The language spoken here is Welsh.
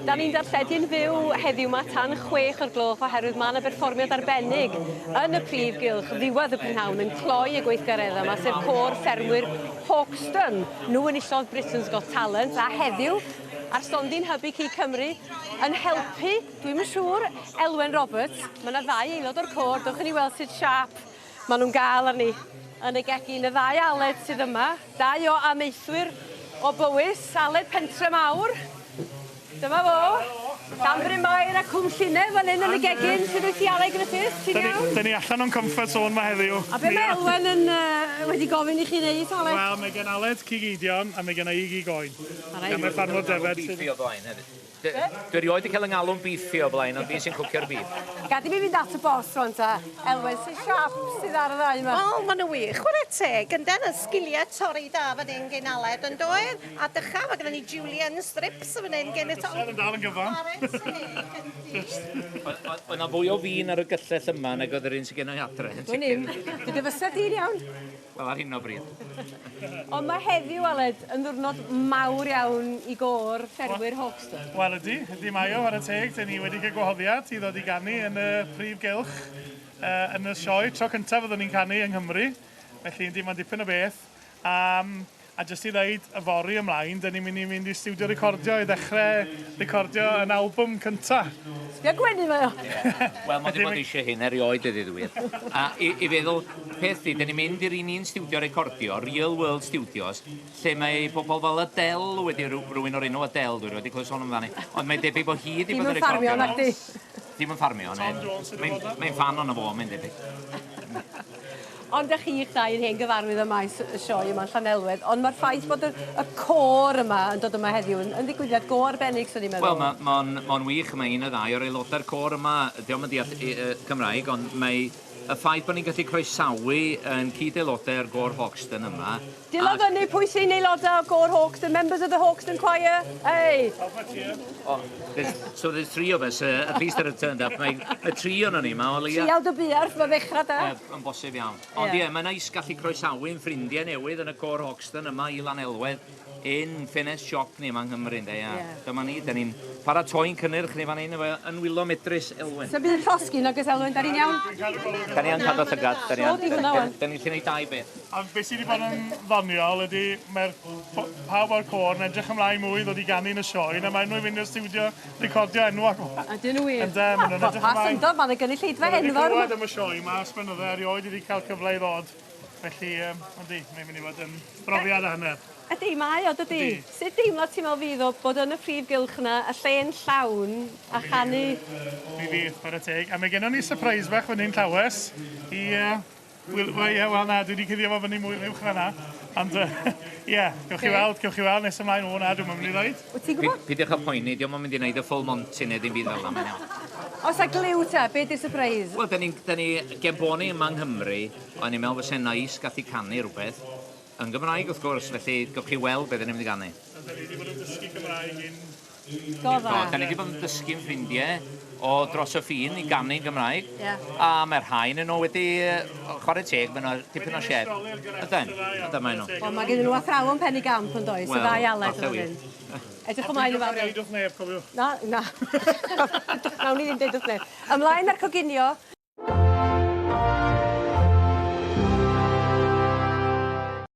Da ni'n darlledu'n fyw heddiw 'ma tan chwech o'r gloch oherwydd ma' 'na berfformiad arbennig yn y prif gylch ddiwedd y prynhawn yn cloi y gweithgaredda 'ma sef côr ffermwyr Hawkston. Nhw enillodd Britain's Got Talent a heddiw ar stondin Hybu Cig Cymru yn helpu, dwi'm yn siŵr, Elwen Roberts. Ma' 'na ddau aelod o'r côr, dowch i ni weld sut siâp ma' nhw'n gael arni yn y gegin. Y ddau Aled sydd yma, dau o amaethwyr o Bowys, Aled Pentre Mawr. Dyma fo. Llanbryn-mair a Cwm Llunedd fan hyn yn y gegin. Sut wyt ti Aled Griffiths? Ti'n iawn? 'Dyn ni allan o'n comfort zone 'ma heddiw. A be' mae Elwen yn yy wedi gofyn i chi neud Aled? Wel mae gen Aled cig eidion a mae genna i gig oen. Alright. Gan mai ffarmwr defaid sydd... Beefy o blaen hefyd. Dwi erioed 'di cael 'y ngalw'n beefy o blaen, ond fi sy'n cwcio'r beef. Gad i mi fynd at y boss rwan ta. Elwen, sut siâp sydd ar y ddau 'ma? Wel, ma' nhw wych, chwarae teg. Ynden, y sgiliau torri da fan hyn gin Aled, yn doedd? A dycha, ma' gynnon ni julienne strips yn fan hyn gin y to- Yn dal yn gyfan. Chwarae teg, yndi. Oedd 'na fwy o fin ar y gyllell yma nag oedd yr un sydd genna i adre, yn Dwn i'm. sicr. Dwi dy fysedd di'n iawn. Wel, ar hyn o bryd. Ond mae heddiw, Aled, yn ddiwrnod mawr iawn i gôr ffermwyr Hawkstone. Wel, ydy, ydy mae o, whare teg. Dyn ni wedi cael gwahoddiad i ddod i ganu yn y prif gylch uh, yn y sioe. Tro cyntaf fyddwn ni'n canu yng Nghymru, felly yndi, mae'n dipyn o beth. Um, a jyst i ddeud, yfory ymlaen, dyn ni'n mynd i mynd i stiwdio recordio i ddechrau recordio yn albwm cynta. Sbia gwenu mae o. Wel, mae 'di bod eisiau hyn erioed, i ddweud y gwir. A i, i feddwl, peth di, dyn ni'n mynd i'r un un stiwdio recordio, Real World Studios, lle mae pobl fel Adele wedi, rhywun o'r enw Adele, dwi wedi clywed sôn amdani, ond mae'n debyg bod hi wedi bod yn recordio. Dim yn ffarmio, nacdi? Dim yn ffarmio, ne. Mae'n mae ffan ono fo, mae'n debyg. Ond dych chi'ch dau yn hen gyfarwydd â maes y sioe yma yn Llanelwedd, ond mae'r ffaith bod y, y côr yma yn dod yma heddiw yn, yn ddigwyddiad go arbennig, swn i'n meddwl. Wel, mae'n ma, ma, ma wych, mae un neu ddau o'r aelodau'r côr yma, dio'm yn deall Cymraeg, ond mae y ffaith bod ni'n gallu croesawu yn cyd-aelodau o'r Gôr Hoxton yma. Dilo fyny pwy sy'n aelodau o Gôr Hawkston, members of the Hawkston Choir, hey! Oh, there's, so there's three of us, at least that have turned up. Mae, mae tri o'n ni yma, o leia. Triawd y buarth, mae ddechrau da. Yn bosib iawn. Ond ie, yeah, mae'n neis gallu croesawu'n ffrindiau newydd yn y Côr Hoxton yma i Lanelwedd ein ffenest siop ni yma yng Nghymru, ynde, ia. Yeah. Dyma ni, da ni'n paratoi'n cynnyrch ni fan hyn efo yn wylo medrus Elwen. Sa'm byd yn llosgi nag oes Elwen, da ni'n iawn? Da ni yn cadw llygad, da ni yn. Da ni'n gallu gwneud dau beth. A beth sydd wedi bod yn ddoniol ydy mae'r pawb o'r côr yn edrych ymlaen mwy i ddod i ganu yn y sioe na maen nhw i fynd i'r stiwdio recordio enw ac Ydyn nhw wir? Ynde, maen nhw'n edrych ymlaen. Pa syndod, mae 'na gynulleidfa enfawr yma. Wedi clywed am y sioe yma ers blynydde, erioed wedi cael cyfle i ddod. Felly, yym, yndi, mae'n mynd i fod yn brofiad a hanner. Ydy, mae o, dydy? Ydy. Sut deimlad ti'n meddwl fydd o bod yn y prif gylch yna, y lle'n llawn, a chanu... Mi fydd, chwarae teg. A mae gennon ni surprise bach fan hyn llawes i yy Wel, wel, ie, wel na, dwi wedi cuddio fo fyny mwy uwch na na. Ond, yy, ie, gewch chi weld, gewch chi weld nes ymlaen. O na, dwi'm yn mynd i ddeud. Wyt ti'n gwybod? Peidiwch â poeni, dio'm yn mynd i wneud y full monty neu ddim byd fel 'na, mae'n iawn. Oes 'na gliw te, be 'di'r surprise? Wel, 'da ni'n, 'da ni, gen bo' ni yma yng Nghymru, o'n i'n meddwl fyse'n neis gallu canu rhywbeth yn Gymraeg wrth gwrs, felly gewch chi weld be' 'dan ni'n mynd i ganu. A 'dan ni 'di bod yn dysgu Cymraeg i'n... Go dda. Do, 'dan ni 'di bod yn dysgu'n ffrindie o dros y ffin i ganu'n Gymraeg. Ie. A mae rhai o'nyn nhw wedi, chwarae teg, maen nhw dipyn o share. Ydyn, ydyn maen nhw. Wel, mae gennyn nhw athrawon penigamp yn does, y ddau Aled Wel, falle wir. Edrych ymlaen yn fawr iawn. Peidiwch deud wrth neb, cofiwch. Na, na. Nawn ni ddim deud wrth neb. Ymlaen â'r coginio.